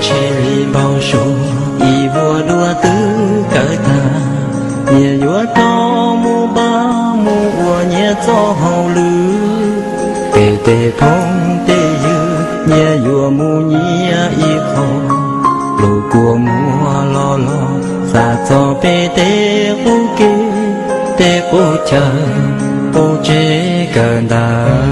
Tshe li npau suav ib vuag dua twb kawg tag, nyias yuav rov mus npaj mus ua nyias txoj hauj lwm. Peb tej phooj tej ywg nyias yuav mus nyias ib qho, lub kua muag los los xav txog peb tej qub kev, tej qub chaw, qub tsev kawg ntawd.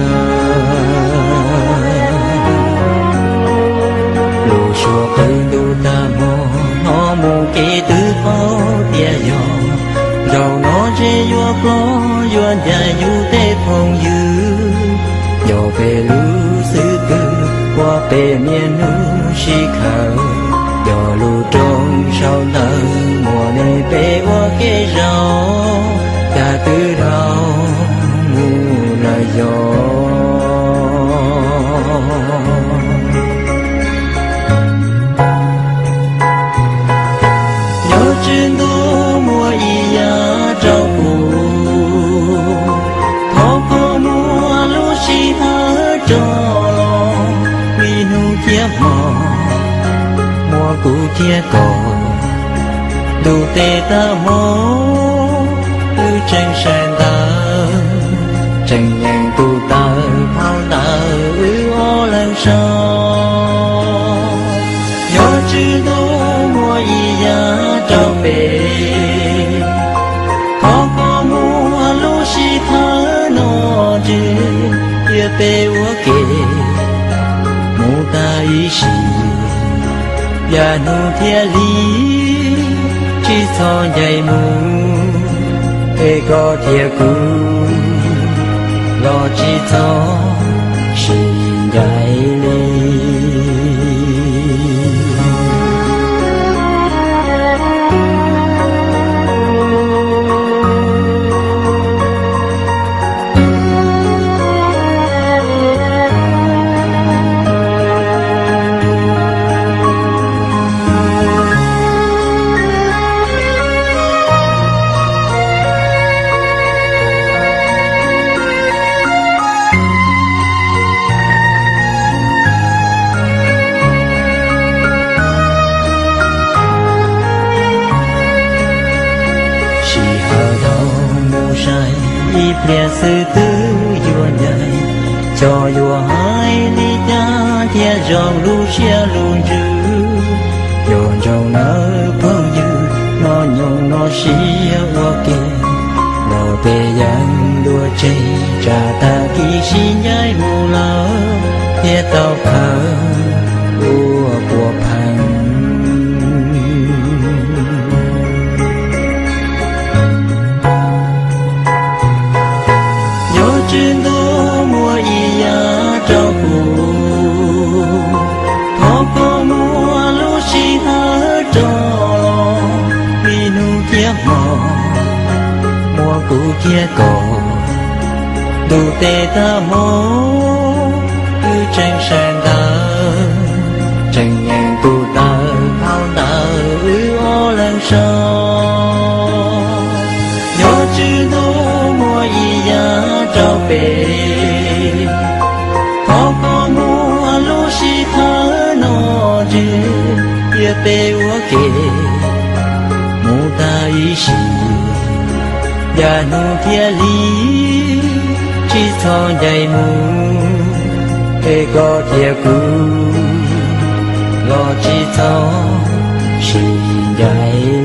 Lub suab qw ntuj tag hmo, hnov mus kev twb paub tias yog, zaum no ze yuav plob yuav ncaim yus tej phooj ywg. Yog peb lub xwb pwg ua peb niaj hnub sib khaws, yog lub rooj sau ntawv muaj nej peb ua kev zaum, cas twb dhau mus lawm yog. Yog Tswv Ntuj muaj ib yam rau kuv, thov koj muab lub sij hawm rov los, vim hnub thiab hmo muaj kuv thiab koj, ntuj tes tag hmo wb tseem sawv ntawd, tseem nyeem tus taw phau ntawv wb ob leeg sau. Yog Tswv Ntuj muaj ib yam rau peb, thov koj muab lub sij hawm no tseg, cia peb ua ke mus tag ib sim, yav hnub thiab hli tsis txhob ncaim mus, es koj thiab kuv los tsis txhob sib ncaim li. Sij hawm dhau mus sai, ib pliag xwb twb yuav ncaim, xyov yuav hais li cas thiaj zoo lub siab lub ntsws. Nco ntsoov nawb phooj ywg, hnub nyoog no sib ua ke, los peb yeej dua tseg, tsam tag kis sib ncaim mus lawm thiaj tau khaws ua puas pheej. Yog Tswv Ntuj muaj ib yam rau kuv, thov koj muab lub sij hawm rov los, vim hnub thiab hmo muaj kuv thiab koj, ntuj tes tag hmo wb tseem sawv ntawd, tseem nyeem tus taw phau ntawv wb ob leeg sau. Yog Tswv Ntuj muaj ib yam rau peb, thov koj muab lub sij hawm no tseg, cia peb ua ke mus tag ib sim, yav hnub thiab hli tsis txhob ncaim mus, es koj thiab kuv los tsis txhob sib ncaim.